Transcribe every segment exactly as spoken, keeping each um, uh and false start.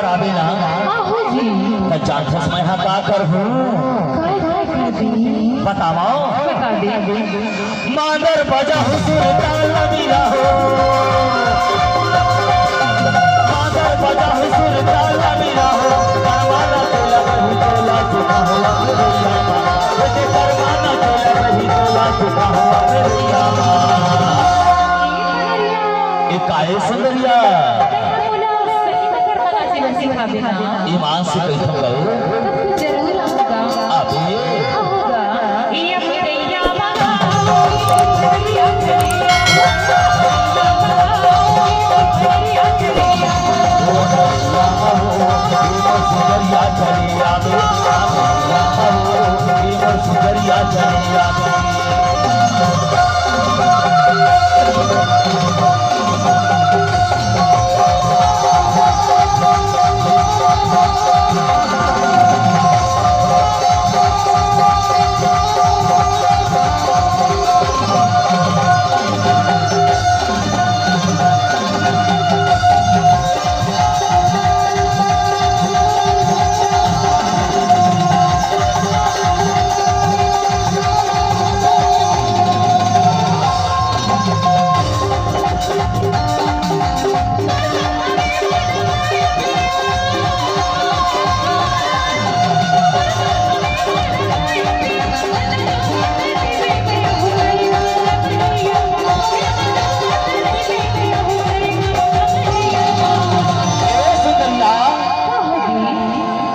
आबे ना। आहो जी। त जानथस मैं हा का करहूँ? काय, काय कर दी? बतावा। बता दे। मांदर बजा हुसुर ताला मिला हो। मांदर बजा हुसुर ताला मिला हो। करवाना तोला बही तोला सुना हो अमरैया मा। बेटे करवाना तोला बही तोला सुना हो अमरैया मा। ए काहे सुंदरिया? ईमान से कहिथन गऊ। जरूर आऊंगा। अबे। आऊंगा। ए सुंदरिया,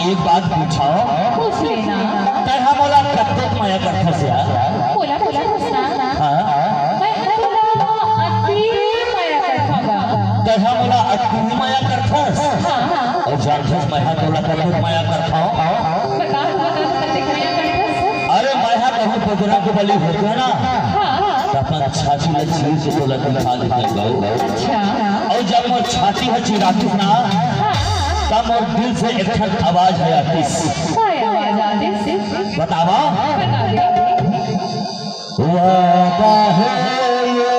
एक बात पूछो। पूछ लेना। तै हा मोला कतेक मया करथस यार? बोला, बोला, पूछना। हाँ। मैं, मैं तोला अति मया करथों गा। तै हा मोला अति मया करथस? हाँ, हाँ। अउ जानथस मैं हा तोला कतेक मया करथों? बता, बता, कतेक मया करथस? अरे मैं हा कहूँ बजरंग बली होते ना, हाँ, हाँ। त अपन छाती ला चीर के तोला दिखा देतेंव। अच्छा। अउ जब मोर छाती ह चिरातिस ना, हाँ, हाँ। त मोर दिल से एक ठन आवाज ह आतिस। काय आवाज आतिस? बतावा। बता दे। वादा है ये,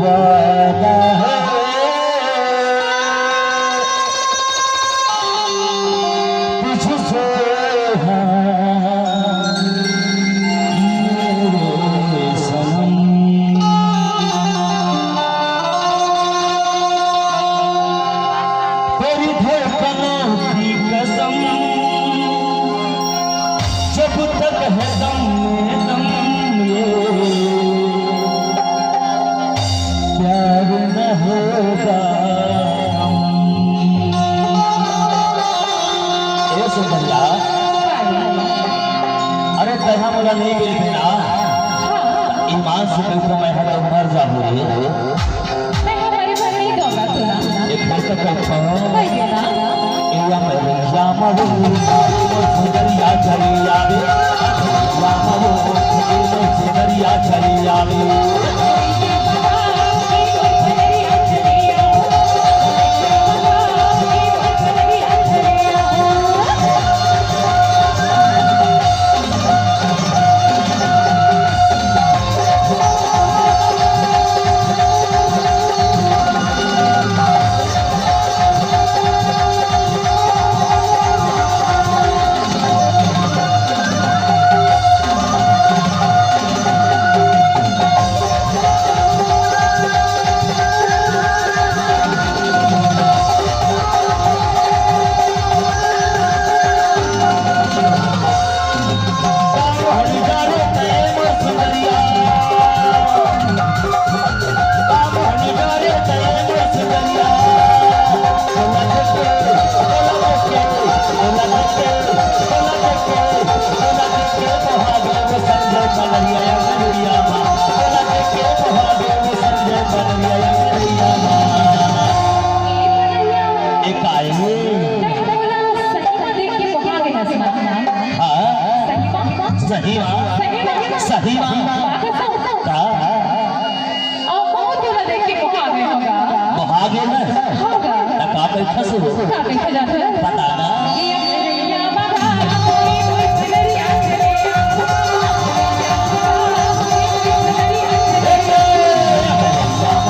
वादा है तुझसे, हाँ, मेरे सनम। तेरी धड़कनों की कसम, जब तक है दम में दम, ये प्यार न होगा। ए सुंदरिया, अरे तैं हा मोला नइ मिलबे ना, ईमान से कहिथों मैं हा तो मर जाहूँ रे। मैं हा मरे बर नइ दंव गा तोला। एक बात तो कहिथों। कहि दे ना। ए या मैं या मरू, मोर सुंदरिया चली आवे। या मरू, मोर सुंदरिया चली आवे। ए, काय हे? तैं मोला सही म देख के मोहा गे हस ना? हाँ। सही म? सही म? सही म? सही म? का? अउ कहूँ तोला देख के मोहा गे हँव गा। मोहा गे ना? हाँ गा। त का कहिथस? का कहिथस जाथस? बता ना। ये अमरैया बगा, ये कोई सुनरिया चले। ए, ए, ए,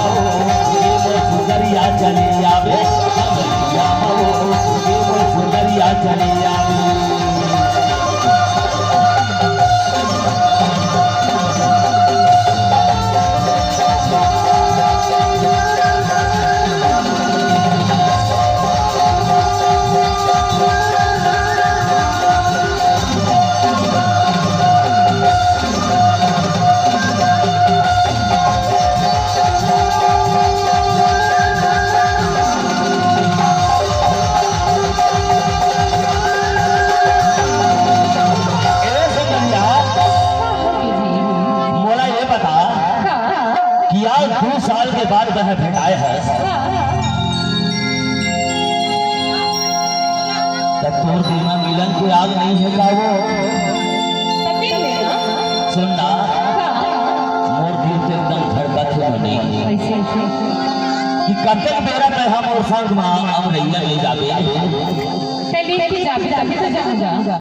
ए सुंदरिया, मोला ये बता कि आज दू साल के बाद मैं भेटाए हस, त तोर दिल म मिलन के आग नइ हे का वो? सुन ना, मोर दिल तो एकदम धड़कत हे बने कि कतेक बेरा तैं ह मोर संग म अमरैया ले जाबे। चलिए, जाबे, जाबे तो जाऊंगा।